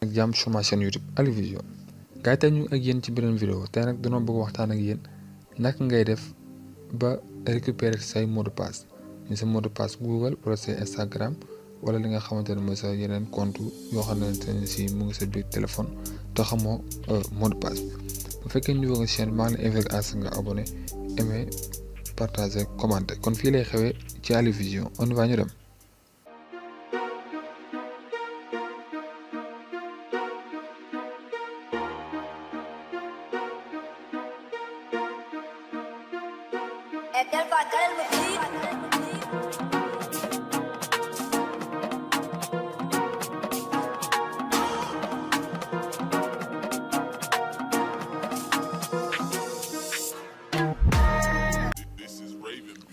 ak jàmm sur ma chaîne YouTube Aliou Vision gars yi tey ñu ak yéen ci beneen vidéo tey nag dañoo bëgg waxtaan ak yéen naka ngay def ba récupérer say mot de passe ni sa mot de passe Google wala sa Instagram wala li nga xamante ne mooy sa yeneen compte yoo xamante ne si mu ngi sa biir téléphone te xamoo mot de passe bu fekkee niveau nga chaîne maa ngi lay invité à ce nga abonné aimer partager commenter kon fii lay xewee ci Aliou Vision on va ñu dem.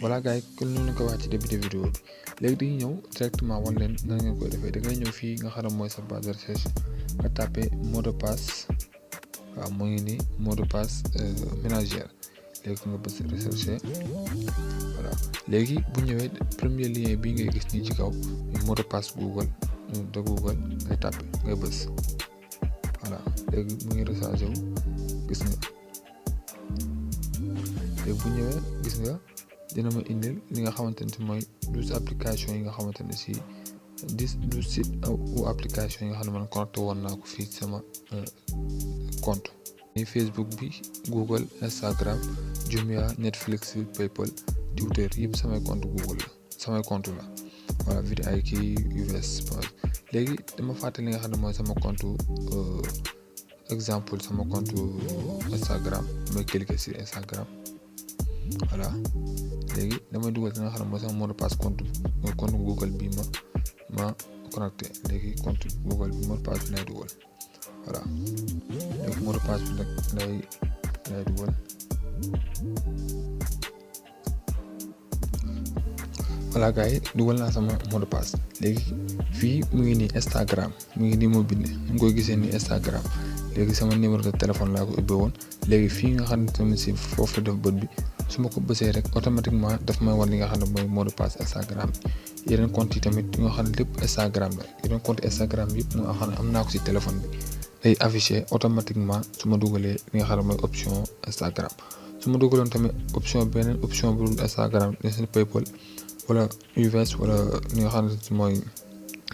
voilà gars yi kon ñu ko wax ci début de vidéo bi léegi dañuy ñëw directement wan leen nan ngeen koy defee da ngay ñëw fii nga xam ne mooy sa base de recherche nga tapé mot de passe waaw moo ngi nii mot de passe ménagère léegi nga bës recherche voilà léegi bu ñëwee premier lien bii ngay gis nii ci kaw mot de passe Google de Google ngay tapé ngay bës voilà léegi mu ngi rechargé wu gis nga léegi bu ñëwee gis nga. dina ma indil li nga xamante ne si mooy 12 application yi nga xamante ne si 12 site ou application yi nga xam ne man connecté woon naa ko fii sama compte ni Facebook bi Google Instagram Jumia Netflix PayPal Twitter yëpp samay compte Google la samay compte la voilà VidIQ US léegi dama fàtte li nga xam ne mooy sama compte exemple sama compte Instagram may cliquer sur Instagram voilà léegi damay dugal li nga xam ne mooy sama mot de passe compte Google bi ma connecté léegi compte Google bi mot de passe bi lay dugal voilà léegi mot de passe bi nag lay dugal voilà gars yi dugal naa sama mot de passe léegi fii mu ngi nii Instagram mu ngi nii moo bind mu ngi koy gisee nii Instagram léegi sama numéro de téléphone laa ko ubbee woon léegi fii nga xam ne tamit si foofu la def bët bi su ma ko bësee rek automatiquement daf may wan li nga xam ne mooy mot de passe Instagram yeneen compte yi tamit yi nga xam ne lépp Instagram la yeneen compte Instagram yëpp nga xam ne am naa ko si téléphone bi day affiché automatiquement su ma dugalee li nga xam ne mooy option Instagram su ma dugaloon tamit beneen option bu dul Instagram seen PayPal wala US wala li nga xam ne mooy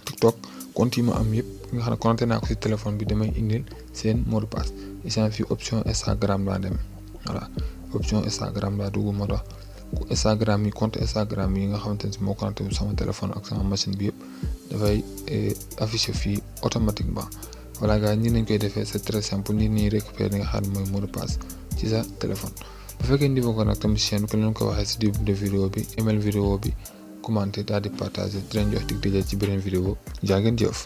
TikTok compte yi ma am yëpp nga xam ne connecté naa ko si téléphone bi damay indil seen mot de passe isaan fii option Instagram laa demee voilà option Instagram laa dugg moo tax Instagram yi compte Instagram yi nga xamante ne si moo connecté sama téléphone ak sama machine bi yëpp dafay affiché fii automatiquement voilà gars ñi nañ koy defee c'est très simple nii nii récupérer li nga xam ne mooy mot de passe ci sa téléphone bu fekkee niveau ko nag tamit chaîne ko leen ko waxee si début de vidéo bi email vidéo bi commenter daal di partager di leen jox dig daje ci beneen vidéo jaa ngeen jëf.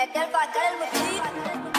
Aquel bacana no